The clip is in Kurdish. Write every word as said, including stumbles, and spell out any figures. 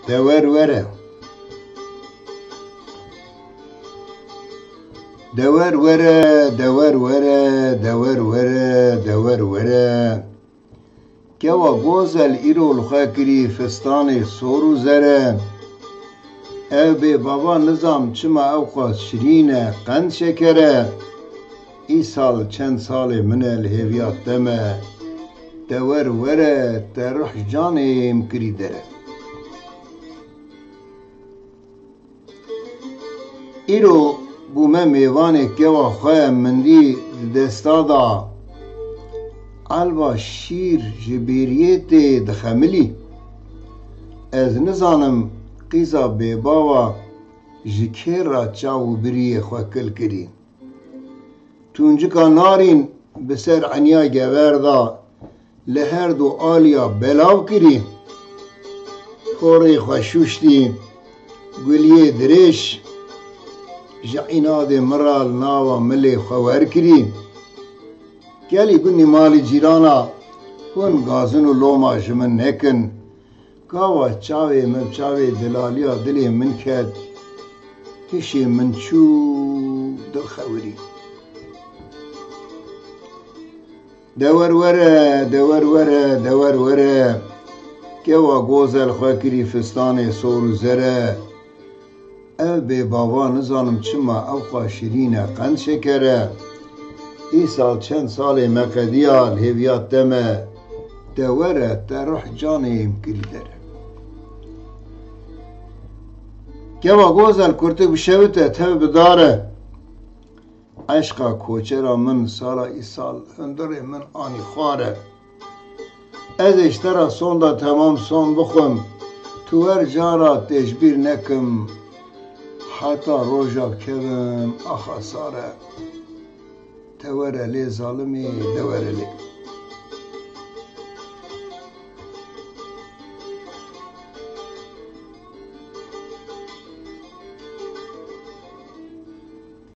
Dewer were. Dewer were, dewer were, dewer were, dewer were. Kewa gozel îro li xwe kirî fistanê sor û zere. Ev bê bava nizam çima ew qas şirîn e, qend şeker e. Îsal çend salê min e li hêviya te me. Dewer were, te ruh canê min kirî dere. Îro bûme mêvanê kewa xwe, min dî di desta da elba şîr ji bêriyê tê dixemilî. Ez nizanim qîza bêbava ji kê re çav û biriyê xwe kil kirî. Tûncika narîn bi ser eniya gever da, li her du aliya belav kirî. Porê xwe şûştî, guliyê dirêj ji înadê min re li nava milê xwe wer kirî. Gelî gundî malî cîrana, hûn gazin û loma ji min nekin. Gava çavê min, çavê dilaliya dilê min ket, hişê min çû dil xewirî. Dewer were, dewer were, dewer were. Kewa gozel xwe kirî fistanê sor û zere. Ev bê bava nizanim çima ew qas şirîn e, qend şeker e. Îsal çend salê me qediya li hêviya te me. Te were, te ruh canê min kirî dere. Kewa gozel kurtik bi şewite, tev bi dar e. Eşqa koçera min sala îsal hundirê min anî xwar e. Ez ê ji te re sonda temam son bixwim. Tu wer cara tê ji bîr nekim. Heta roja kevim axa sar e. Te were lê zalimî, de were lê.